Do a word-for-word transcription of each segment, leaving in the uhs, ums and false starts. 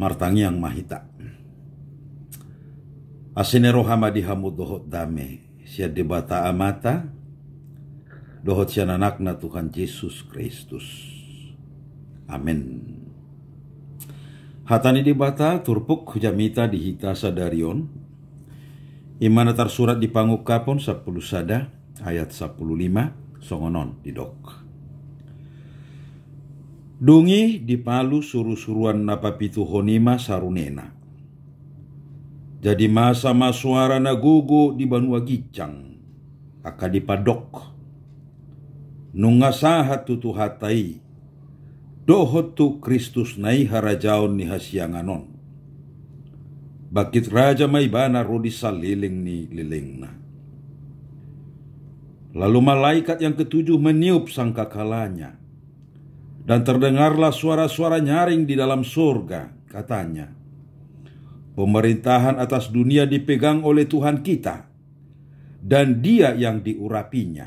Martangiang ma hita. Asi ni roha ma di hamu dohot dame sian Debata Amanta dohot sian Anakna Tuhan Jesus Kristus. Amen. Hata ni Debata turpuk jamita di hita sadari on, i ma na tarsurat di Pangungkapon sampulu sada ayat sampulu lima, songon on didok. Dung i dipalus surusuruan na papituhon i ma sarunena. Jadi masa ma soara na gogo di banua ginjang, angka dipandok: Nunga sahat tu Tuhanta i dohot tu Kristusna i harajaon ni hasiangan on. Bangkit raja ma Ibana ro di saleleng ni lelengna. Lalu malaikat yang ketujuh meniup sangkakalanya, dan terdengarlah suara-suara nyaring di dalam surga, katanya: Pemerintahan atas dunia dipegang oleh Tuhan kita, dan Dia yang diurapinya.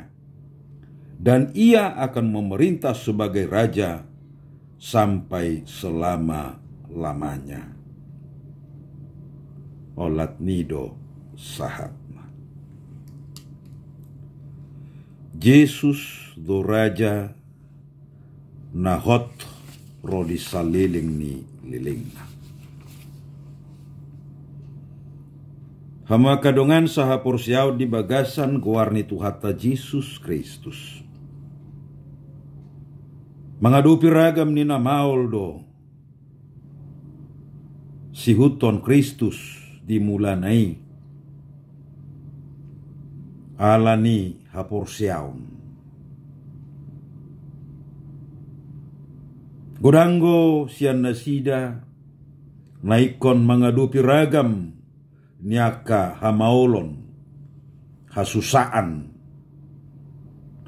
Dan Ia akan memerintah sebagai raja sampai selama-lamanya. Olat ni do sahatna. Jesus do raja na hot ro di saleleng ni lelengna. Hamu angka dongan sahaporseaon di bagasan goar ni Tuhanta Jesus Kristus. Mangadopi ragam ni na maol do sihuthon Kristus di mulana i ala ni haporseaon. Godang do sian nasida na ingkon mangadopi ragam ni angka hamaolon, hasusaan,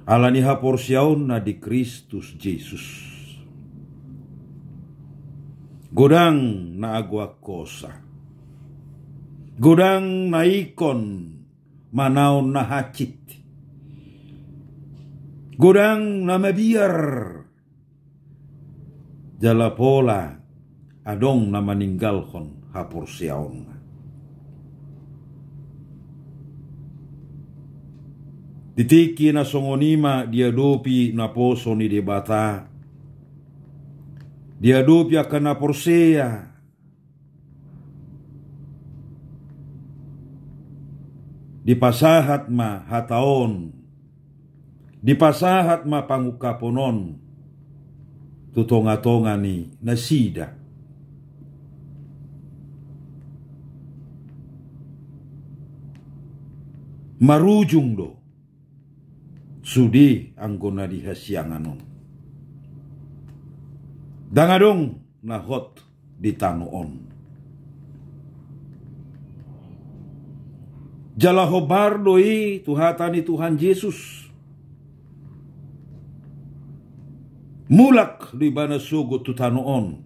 ala ni haporseaonna di Kristus Jesus. Godang na agoan hosa. Godang na ingkon manaon na hansit. Godang na mabiar. Jala pola adong na maninggalhon haporseaonna. Di tingki na songon i ma diadopi naposo ni Debata, diadopi angka na porsea. Dipasahat ma hata on, dipasahat ma pangungkapon on tu tongatonga ni nasida. Marujung do sude anggo na di hasiangan on. Ndang adong na hot di tano on. Jala hombar do i tu hata ni Tuhan Jesus. Mulak do Ibana sogot tu tano on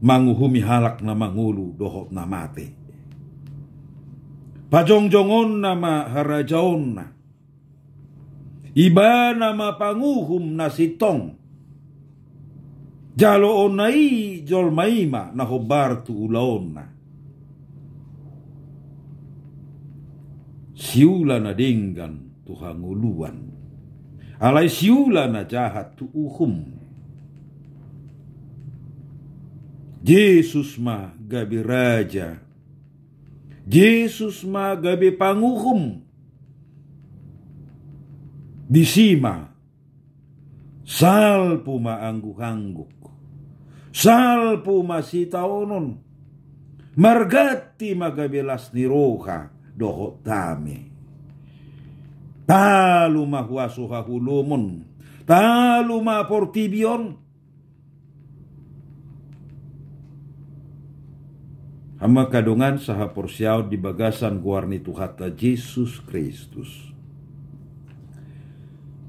manguhumi halak na mangolu dohot na mate. Pajongjongonna ma harajaonna. Ibana ma panguhum na sintong. Jaloonna i jolma i ma na hombar tu ulaonna. Siula na denggan tu hangoluan. Alai siula na jahat tu uhum. Jesus ma gabe raja. Jesus ma gabe panguhum. Disi ma salpu ma anggukangguk. Salpu ma sitaonon. Marganti ma gabe las ni roha dohot dame. Talu ma huaso haholomon. Talu ma portibi on. Hamu angka dongan sahaporseaon di bagasan goar ni Tuhanta Jesus Kristus.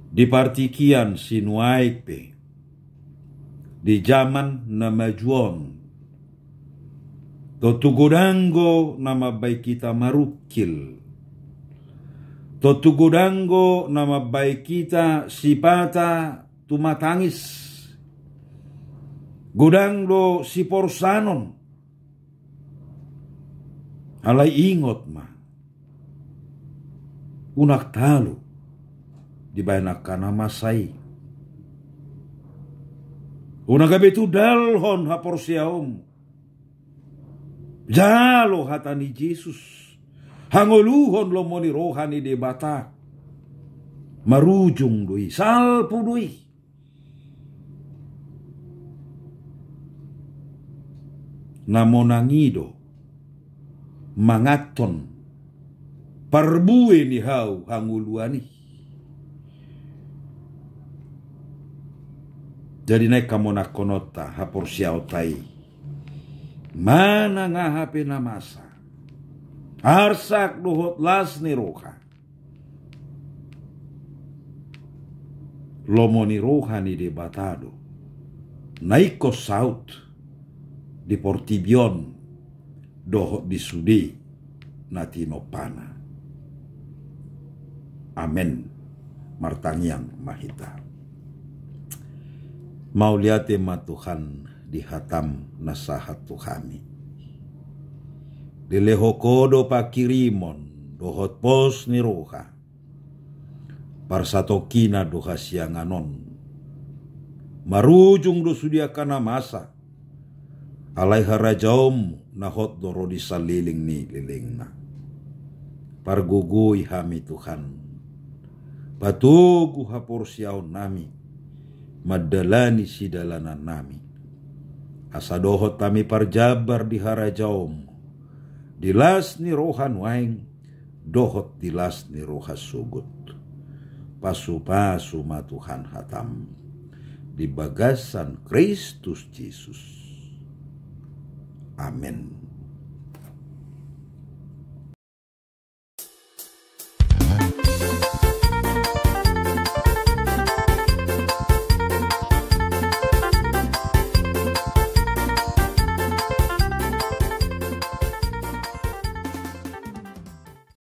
Di partingkian sinuaeng pe, di jaman na maju on, tontu godang do na mambaen hita marungkil. Tontu godang do na mambaen hita sipata tumatangis. Godang do siporsanon. Alai ingot ma, unang talu dibahen angka na masa i. Unang gabe tudalhon haporseaonmu. Jalo hata ni Jesus, hangoluhon lomo ni roha ni Debata. Marujung do i, salpu do i. Na monang i do manganhon parbue ni hau hangoluan i. Jadi naeng hamonangkononta haporseaonta i manang aha pe na masa, arsak dohot las ni roha. Lomo ni roha ni Debata do na ingkon saut di portibi on dohot di sude na tinompana. Amen. Martangiang ma hita. Mauliate ma Tuhan di hataM na sahat tu hami. Dilehon Ho do panghirimon dohot pos ni roha. Parsatongkinan do hasiangan on. Marujung do sude angka na masa. Alai harajaonMu na hot do ro di saleleng ni lelengna. Pargogoi hami Tuhan. Patogu haporseaonnami mandalani sidalanannami. Asa dohot hami parjambar di harajaonMu, di las ni roha nuaeng dohot di las ni roha sogot. Pasupasu ma Tuhan hataM di bagasan Kristus Jesus. Amen.